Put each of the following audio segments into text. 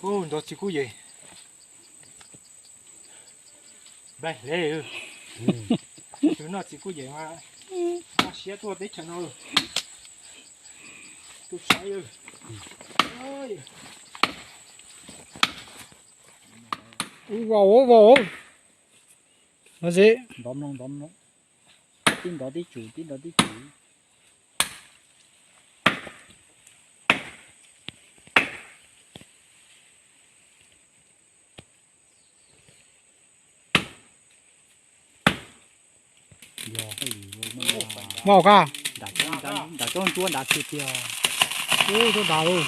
Ntov txiv kuj yem. Nplaig le, tus noj txiv kuj yem mas noj siab tuaj teb chaws no. Tus saib. Ua ua ua. Ntov mloog, ntov mloog. Tib ntov tib tsum, tib ntov tib tsum. Maj ka. Nram tsob ntsuab nrad tiag tiag. Ub, tsob nrad lauj.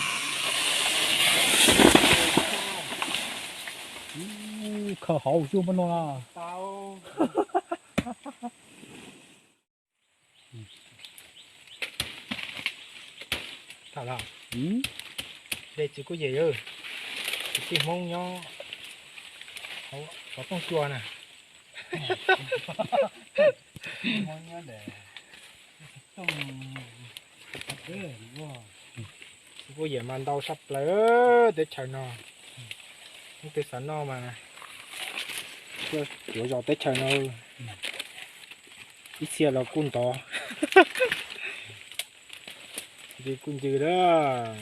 Khaws hauv zuj muab no na. Tham los, de txiv kuj yem, kwv tij Hmoob nyob hauv xov tooj cua na. Txiv kuj yem mas ntau tshaj plaws teb chaws no. Leej twg xav noj mas tuaj cuav zos teb chaws no. Ib txhia los kuj ntov, ncw kuj ncw lawm.